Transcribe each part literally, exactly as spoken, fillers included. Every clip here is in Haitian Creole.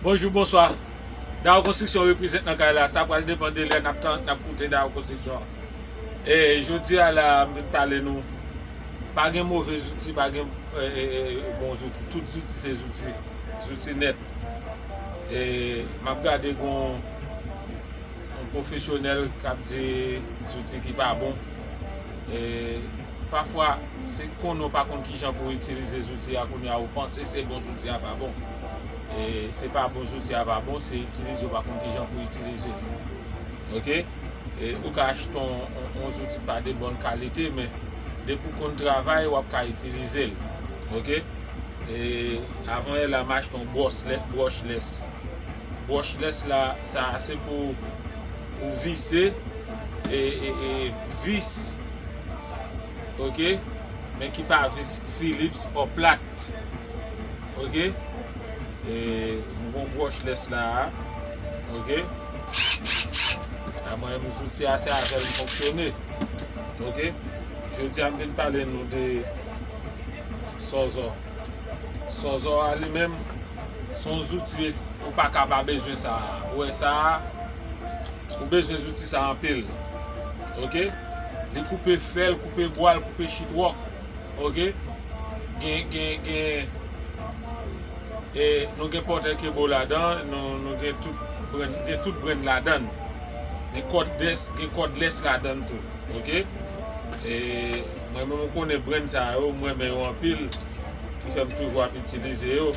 Bonjou, bonswa. Dawo Konstriksyon reprezant nan kay la. Sa pral depann de lè n ap tann, n ap koute Dawo Konstriksyon. E jodi a la, m vin pale nou. Pa gen move zouti, pa gen e, e, e, bon zouti. Tout zouti se zouti. Zouti nèt. E m ap gade gon yon pwofesyonèl k ap di zouti ki pa bon. E pafwa, se konnen w pa konn kijan pou w itilize zouti a, kounye a ou panse se bon, zouti a pa bon. E se pa bon, zouti a pa bon, se itilize w pa konn kijan pou w itilize l. Oke? E ou ka achte yon, yon, yon zouti pa de bòn kalite, men depi w konn travay, w ap ka itilize l. Oke? E avan yè la, m achte yon broshlè-, brushless. Brushless la, sa a se pou ou vise e, e, e vis, oke? Men ki pa vis Philips o plat, oke? E m gon brushless la a, oke? A mwen menm zouti a se avè l m fonksyone, oke? Jodi a m vin pale nou de sòzò. Sòzò a li menm, se yon zouti ou pa ka pa bezwen sa a. Ou wè sa a, ou bezwen zouti sa a anpil. Oke? Li koupe fè, l koupe bwa, l koupe chitwòk. Oke? Gen, gen, gen, e, nou gen pòtè kebo ladan, nou, nou gen tout brenn, gen tout brenn ladan. Gen kòdlès, gen kòdlès ladan tou. Oke? E mwen menm, ou konnen brenn sa yo, m renmen yo anpil, ki fè m toujou ap itilize yo.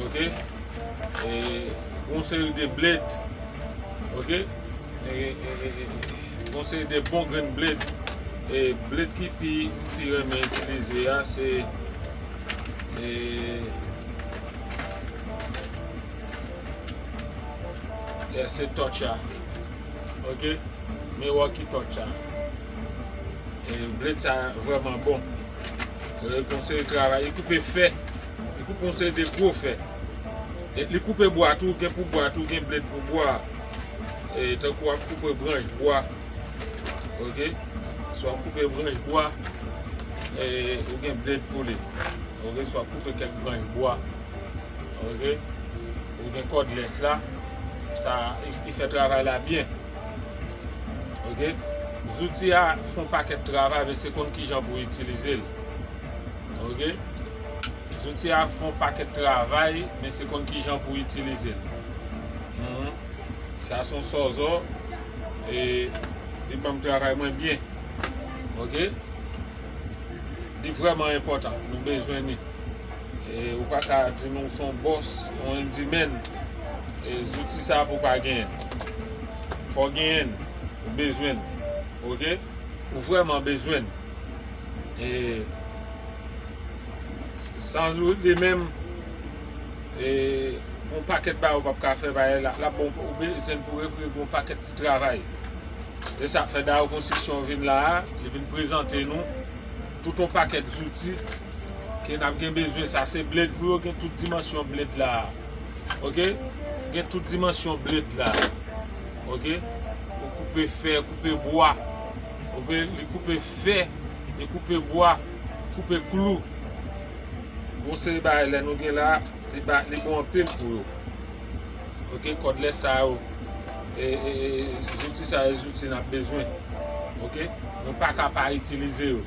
Oke? E yon seri de blade. Oke? E, e, e, e, yon seri de bon grenn blade. E blade ki pi, pi renmen itilize a, se, e, e, se touch a. Oke? Milwaukee Touch a. E blade sa vrèman bon. E konseye travay, li koupe fè. Li koupe yon seri de gwo fè. E li koupe bwa tou, gen pou bwa tou, gen blade pou bwa. E tankou w ap koupe branch bwa. Oke? Si w ap koupe branch bwa, e, ou gen blade pou li. Oke? Si w ap koupe kèk branch bwa. Oke? Ou gen kòdlès la. Sa, li, li fè travay la byen. Oke? Zouti a fè yon pakèt travay, men se konn kijan pou w itilize l. Oke? Zouti a fè yon pakèt travay, men se konn kijan pou w itilize l. Mhm. Sa se yon sòzò, e li ban m travay mwen byen. Oke? Li vrèman enpòtan. Nou bezwen li. E ou pa ka di nou se yon bòs, yon handyman. E zouti sa pou w pa genyen l. Fò w genyen l. Ou bezwen l. Oke? Ou vrèman bezwen l. E s-, san li menm, e yon pakèt bagay ou p ap ka fè, bagay la, l ap bon, ou bezwen l pou regle yon pakèt ti travay. E sa k fè Dao Konstriksyon vin la a, li vin prezante nou tout yon pakèt zouti ke n ap gen bezwen. Sa se blade pou yo, gen tout dimansyon blade la a. Oke? Gen tout dimansyon blade la a. Oke? Pou koupe fè, koupe bwa. Oke? Li koupe fè, li koupe bwa, koupe klou. Bon, se bagay lè nou gen la, li ba, li bon anpil pou yo. Oke, kòdlès sa yo, e, e, e, zouti sa yo, e zouti n ap bezwen. Oke? Nou pa ka pa itilize yo.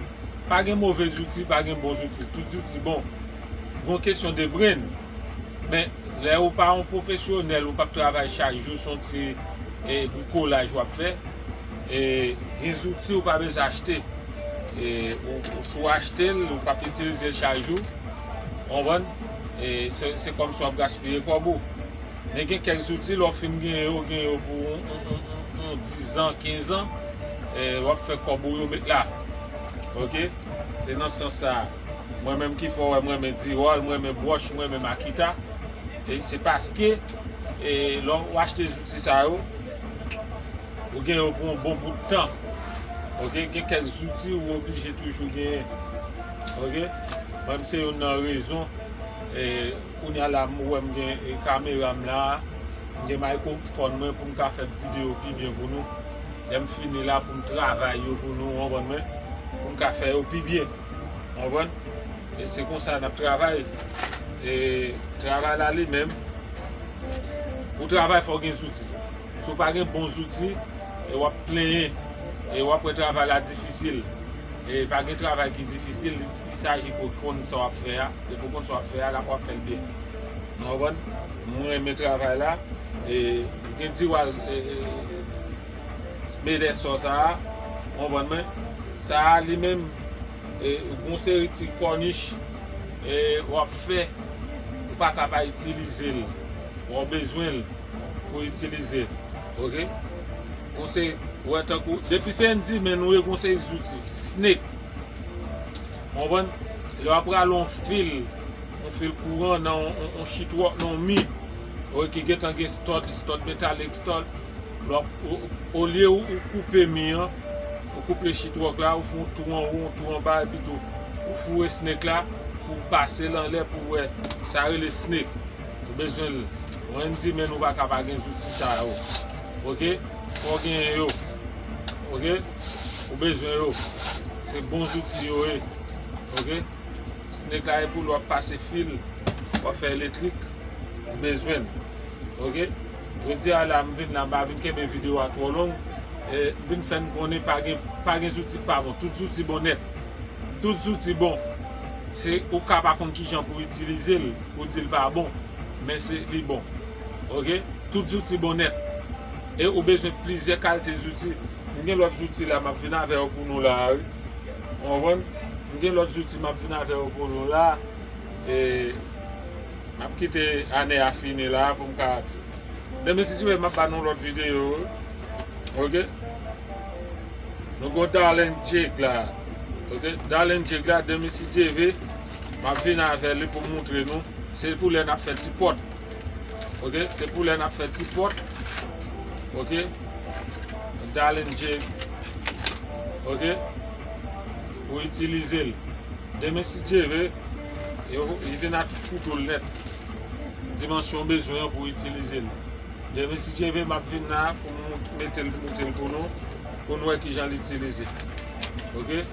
Pa gen move zouti, pa gen bon zouti. Tout zouti bon. Gon kesyon de brenn. Men, lè ou pa yon pwofesyonèl, ou p ap travay chak jou, se yon ti, e, brikolaj w ap fè. E, gen zouti ou pa bezwen achte. E, ou, ou, si w achte l, ou p ap itilize l chak jou. Ou konprann? E, se, se kòmsi w ap gaspiye kòb ou. Men gen kèk zouti, lè w fin genyen yo, gen yo pou yon, yon, yon, yon, yon dizan, kenzan, e, w ap fè kòb ou yo met la. Oke? Se nan sans sa a. Mwen menm ki fè w wè m renmen Dior, m renmen Bosch, m renmen Makita. E se paske, e, lè w achte zouti sa yo, ou gen yo pou yon bon bout tan. Oke? Gen kèk zouti ou oblije toujou genyen. Oke? Mwen menm se youn nan rezon, e, kounye a la, m wè m gen, e, kamera m la, m gen mikrofòn mwen pou m ka fè videyo pi byen pou nou. Lè m fini la, pou m travay yo pou nou, w konprann mwen? Pou m ka fè yo pi byen. W konprann? E se konsa n ap travay. E travay la li menm, Pou travay, fò w gen zouti. Si w pa gen bon zouti, e w ap plenyen, e w ap wè travay la difisil. E pa gen travay ki difisil, li, il saji pou w konn sa w ap fè a. Depi w konn sa w ap fè a, l ap w ap fè l byen. Ou konprann? Mwen renmen travay la. E gen di w al, e, e, medèsò sa a, ou konprann mwen? Sa a li menm, e, gon seri ti kònich, e, w ap fè, ou pa ka pa itilize l. Fò w bezwen l pou itilize l. Oke? Gon seri, wè tankou, depi se endimen nou ye, gon seri zouti. Snake. Konprann? Lè w ap rale yon fil, yon fil kouran nan yon, yon, yon chitwòk, nan yon mi, oke, ki gentan gen stòd, stòd metalik, stòd. Lè w ap, o-, olye ou, ou koupe mi an, ou koupe chitwòk la, ou fè yon twou anwo, yon twou anba, epi tou, ou foure snake la, pou w pase l anlè, pou w wè. Sa rele snake. Ou bezwen l. Yon endimen ou pa ka pa gen zouti sa yo. Oke? Fò w genyen yo. Oke? Ou bezwen yo. Se bon zouti yo ye. Oke? Snake la e pou lè w ap pase fil, w ap fè elektrik, ou bezwen l. Oke? Jodi a la, m vin la, m pa vin kenbe videyo a twò long. E, m vin fè n konnen pa gen, pa gen zouti k pa bon. Tout zouti bon nèt. Tout zouti bon. Se ou ka pa konn kijan pou itilize l, pou di l pa bon. Men se li bon. Oke? Tout zouti bon nèt. E ou bezwen plizyè kalite zouti. M gen lòt zouti la, m ap vin avè yo pou nou la, wi. Ou konprann? M gen lòt zouti, m ap vin avè yo pou nou la. E m ap kite ane a fini la pou m ka. Demen si Dye vle, m ap ba nou lòt videyo, wi. Oke? Nou gon Darlene Jig la. Oke? Darlene Jig la, demen si Dye vle, m ap vin avè li pou m moutre nou. Se pou lè n ap fè ti pòt. Oke? Se pou lè n ap fè ti pòt. Oke? Darlene Jig. Oke? Ou itilize l. Demen si Dye vle, yo, li vin a tout kouto l nèt. Dimansyon w bezwen an pou w itilize l. Demen si Dye vle, m ap vin la pou m mete l, moutre l pou nou, pou n wè kijan l itilize. Oke?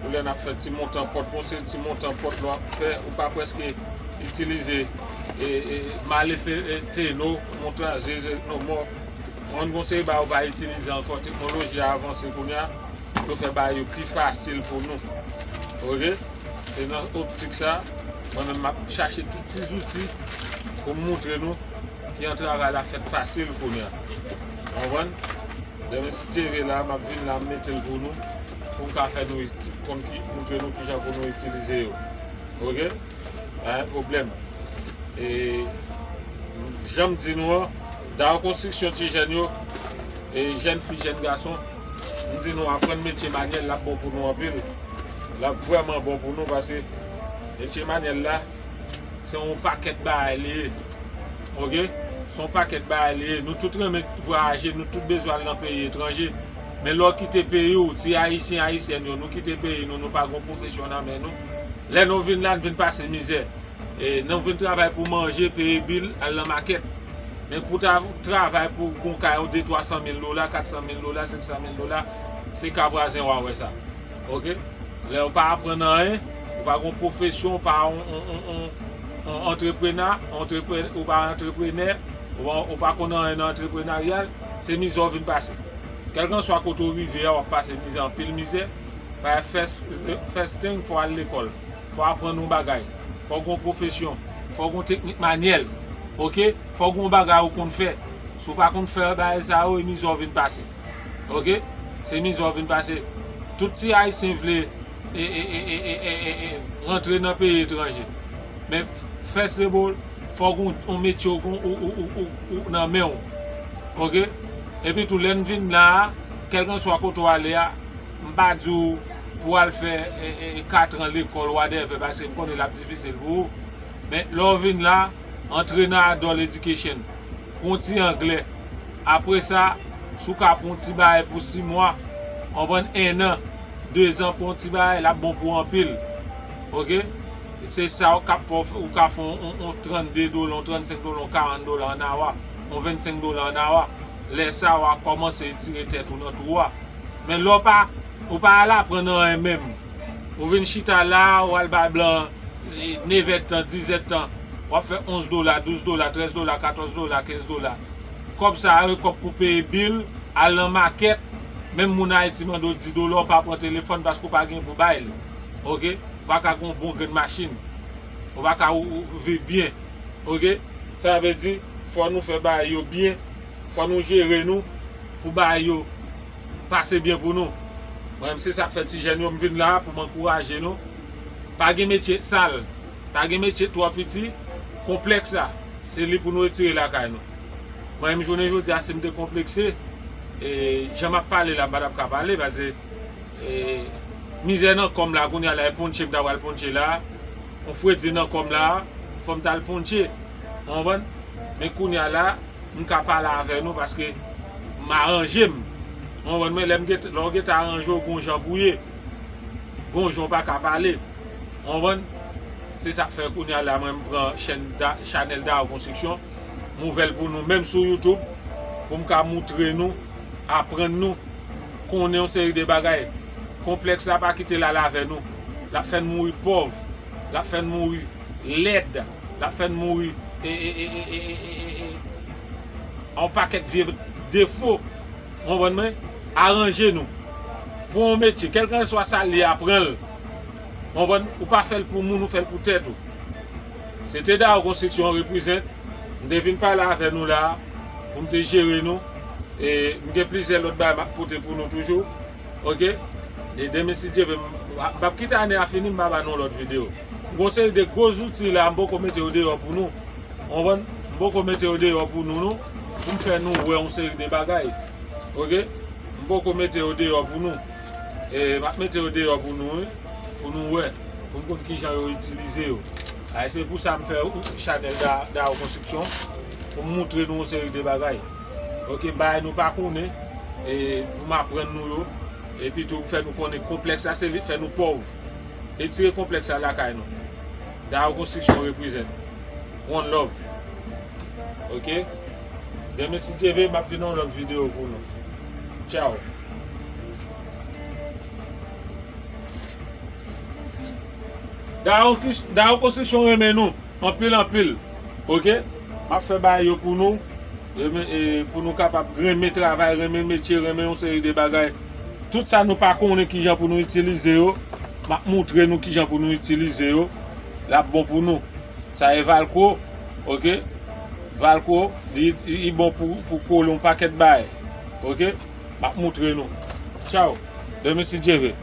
Pou lè n ap fè ti montan pòt, bon, se ti montan pòt lè w ap fè, ou pa prèske itilize, e, e, malefe, e, teno, montaje, e, non, mò. Yon gon seri bagay ou pa itilize ankò, teknoloji a avanse kounye a, yo fè bagay yo pi fasil pou nou. Oke? Se nan optik sa, mwen menm m ap chache tout ti zouti pou m moutre nou kijan travay la fèt fasil kounye a. Konprann? Demen si Dye vle la, m ap vin la, m mete l pou nou, pou m ka fè nou iti-, konn ki, moutre nou kijan pou nou itilize yo. Oke? Pa gen pwoblèm. E, jan m di nou an, Dao Konstriksyon ti jèn yo, e jèn fi, jèn gason, m di nou aprann metye manyèl, l ap bon pou nou anpil. L ap vrèman bon pou nou paske metye manyèl la, se yon pakèt bagay li ye. Oke? Se yon pakèt bagay li ye. Nou tout renmen vwayaje, nou tout bezwen al nan peyi etranje. Men lè w kite peyi w, ti Ayisyen, Ayisyèn yo, nou kite peyi nou, nou pa gon pwofesyon nan men nou. Lè nou vin la, n vin pase mizè. E, nou vin travay pou manje, peye bil, al nan makèt. Men pou ta-, travay pou gon kay, yon de twa san mil dola, kat san mil dola, senk san mil dola, se ka vwazen w a wè sa. Oke? Lè w pa aprann anyen, ou pa gon pwofesyon, ou pa yon, yon, yon, yon, yon antreprenè, antrepre-, ou pa antreprenè, ou pa, ou pa konn anyen nan antreprenaryal, se mizè w vin pase. Kèlkanswa kote w rive a, w ap pase mizè, anpil mizè. Pa first, first thing, fò w al lekòl. Fò w aprann yon bagay. Fò w gen yon pwofesyon. Fò w gen yon teknik manyèl. Oke? Fò w gen yon bagay ou konn fè. Si w pa konn fè bagay sa yo, e mizè w vin pase. Oke? Se mizè w vin pase. Tout ti Ayisyen vle, e, e, e, rantre nan peyi etranje. Men first of all, fò w gen yon, yon metye w, ou, ou, ou, ou, ou nan men w. Oke? Epi tou, lè n vin la a, kèlkanswa kote w ale a, m pa di w pou w al fè, e, e, e, katran lekòl, whatever, paske m konnen l ap difisil pou ou. Men lè w vin la, antre nan adult education. Pran ti anglè. Apre sa, si w ka pran ti bagay pou sis mwa, konprann, en an, dezan, pran ti bagay, l ap bon pou w anpil. Oke? Se sa w k ap fè w, ou ka fè yon, yon, yon trannde dola, yon trannsenk dola, yon karant dola an awa, yon vennsenk dola an awa. Lè sa a, w a kòmanse retire tèt ou nan twou a. Men lè w pa, ou pa al aprann anyen menm. Ou vin chita la, ou al bay blan, e, nevèdtan, dizèdtan, w ap fè onz dola, douz dola, trèz dola, katòz dola, kenz dola. Kòb sa a, e kòb pou peye bil, al nan makèt, menm moun Ayiti mande w dis dola, w pa pran telefòn paske w pa gen pou bay li. Oke? Ou pa ka gen yon bon grenn machin. Ou pa ka ou, ou viv byen. Oke? Sa vle di, fò nou fè bagay yo byen, fò nou jere nou pou bagay yo pase byen pou nou. Mwen menm, se sa k fè ti jèn yo, m vin la pou m ankouraje nou. Pa gen metye k sal, pa gen metye k twò piti, konplèks la, se li pou nou retire lakay nou. Mwen menm, jounen jodi a, si m te konplekse, e, jan m ap pale la, m pa t ap ka pale, paske, e, mizè nan kò m la, kounye a la, e pontche m ta pral pontche la, yon fredi nan kò m la, fò m t al pontche. Ou konprann? Men kounye a la, m ka pale avè nou paske m aranje m. Ou konprann mwen? Lè m gen, lè w gentan aranje w, gon jan pou ye. Gon jan w pa ka pale. Ou konprann? Se sa k fè kounye a la, mwen, m pran chèn da, chanèl Dao Konstriksyon. M ouvè l pou nou, menm sou YouTube, pou m ka moutre nou, aprann nou, konnen yon seri de bagay. Konplèks la pa kite l al avè nou. L ap fè n mouri pòv. L ap fè n mouri lèd. L ap fè n mouri e, e, e, e, e, e, e, e, e, yon pakèt vye defo. Ou konprann mwen? Aranje nou. Pran yon metye, kèlkanswa sa l ye a, pran l. Ou konprann? Ou pa fè l pou moun, ou fè l pou tèt ou. Se te Dao Konstriksyon reprezant. M te vin pale avè nou la a, pou m te jere nou. E m gen plizyè lòt bagay m ap pote pou nou toujou. Oke? E demen, si Dye vle, m, m p ap kite ane a fini, m pa ba nou lòt videyo. M gon seri de gwo zouti la, m poko mete yo deyò pou nou. Ou konprann? M poko mete yo deyò pou nou, non. Pou m fè nou wè yon seri de bagay. Oke? M poko mete yo deyò pou nou. E, m ap mete yo deyò pou nou, wi. Pou nou wè. Pou n konn kijan yo itilize yo. A, se pou sa m fè chanèl Da-, Dao Konstriksyon. Pou m moutre nou yon seri de bagay. Oke, bagay nou pa konnen. E, pou m aprann nou yo. Epi tou, fè nou konnen konplèks la, se li k fè nou pòv. Retire konplèks la lakay nou. Dao Konstriksyon reprezant. One love. Oke? Demen, si Dye vle, m ap vin nan yon lòt videyo pou nou. Tchao. Dao Kris-, Dao Konstriksyon renmen nou. Anpil, anpil. Oke? M ap fè bagay yo pou nou. Renmen, e, pou nou kapab renmen travay, renmen metye, renmen yon seri de bagay. Tout sa nou pa konnen kijan pou nou itilize yo, m ap moutre nou kijan pou nou itilize yo. L ap bon pou nou. Sa e valkwo, oke? Valkwo, li, li bon pou, pou kole yon pakèt bagay. Oke? M ap moutre nou. Tchao. Demen, si Dye vle.